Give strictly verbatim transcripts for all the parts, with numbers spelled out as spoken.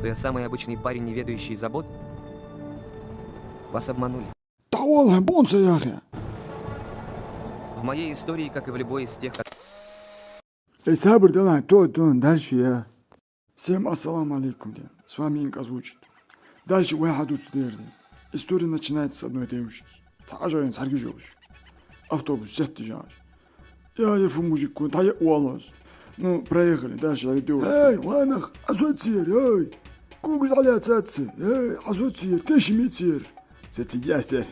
Я самый обычный парень, не ведающий забот. Вас обманули. Тхьавола хьона, бонца яхе. В моей истории, как и в любой из тех, Эй, сабар дала, то, то, дальше я. Всем ассаламу алейкум, да. С вами Инк озвучит. Дальше вай хьадувц дера, да. История начинается с одной девушки. Цхьа ажаен цхьаргаш йолаш. Автобус сетташ яхаш. Я, я, фу мужик, кун, тхьа я валлас. Ну, проехали, дальше я иду. Эй, ванах, асоцир, эй. Кугуш аля цацы, эй, асоцир, теши мицир. Сеци ястер.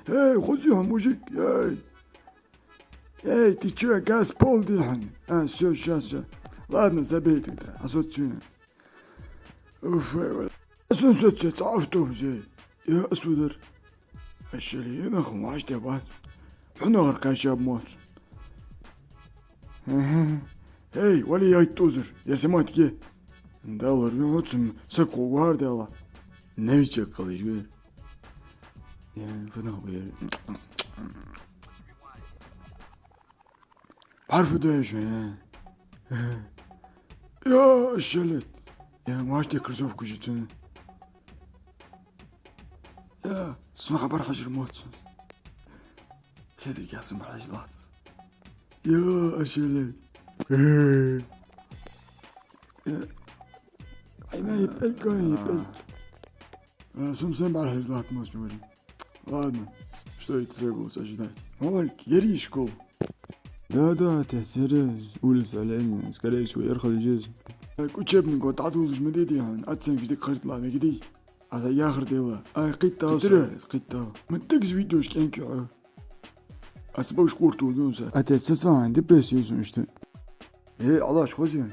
Эй, хозиха мужик, эй. Эй, ты чё, газ пол дихьан? А, все, сейчас, сейчас. Ладно, забей тогда, асоцир. Уф, эй, валь. Асун соци, цхьа автобус, эй. Я, асудар. Ашшали, я нахуй, маш де бац. Хьунагар кайша моц. Эй, вали яйт тузар, я саматке. Далар, я хоцум, сакху гвар дала. Навичак калиш гвар. Я, фунах бер. Парфу даешь, э? Я, шалет. Я, маш де кроссовку жицун. Я, сун хабар хажир моцун. Седик я сун хажлац. Я, шалет. Ай, на, епель, ка, епель. А, сум сам бархаж латмас, говори. Ладно, что и требовалось ожидать. Ольк, ери школ. Да, да, отец, ери, улица Ленина, скорее всего, ерхал жез. Так, учебник вот адулж медиди хан, оценки дик харит ладно, гиди. А да яхар дела. Ай, китта, китта. Мы так видеош кенки, а. А с бабушкой курту, ну, са. Отец, сацан, депрессия, что. Эй, Алаш, хози.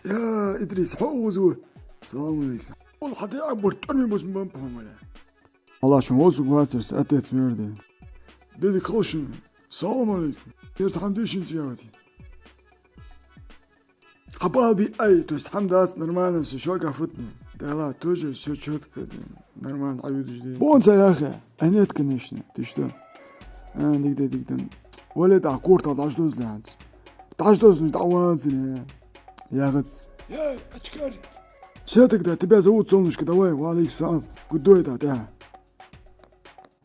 Я, Идрис, хо узу. Салам алейкум. Ол хада абур турми бус мам памала. Аллах шун озу гвацар, отец верди. Деди калшин. Салам алейкум. Ерт хам дешин зиявати. Хабал би ай, то есть хам дац нормально, все шо гафутни. Да ла, тоже все четко, нормально, аюдиш ди. Бонца яхе, а нет, конечно. Ты что? А, дигде, дигде. Валет, а куртал даш доз лянц. Даш доз лянц, даш доз лянц. Ягоц. Я, очкарик. Все тогда, тебя зовут Солнышко, давай, ва алейкум салам. Гудой да, да.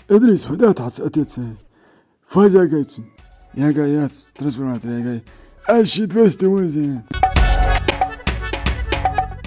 Идрис, фу да тац, отец. Фаза гайцун. Я гаяц, трансформация я гай. Ай, щит вести вазе.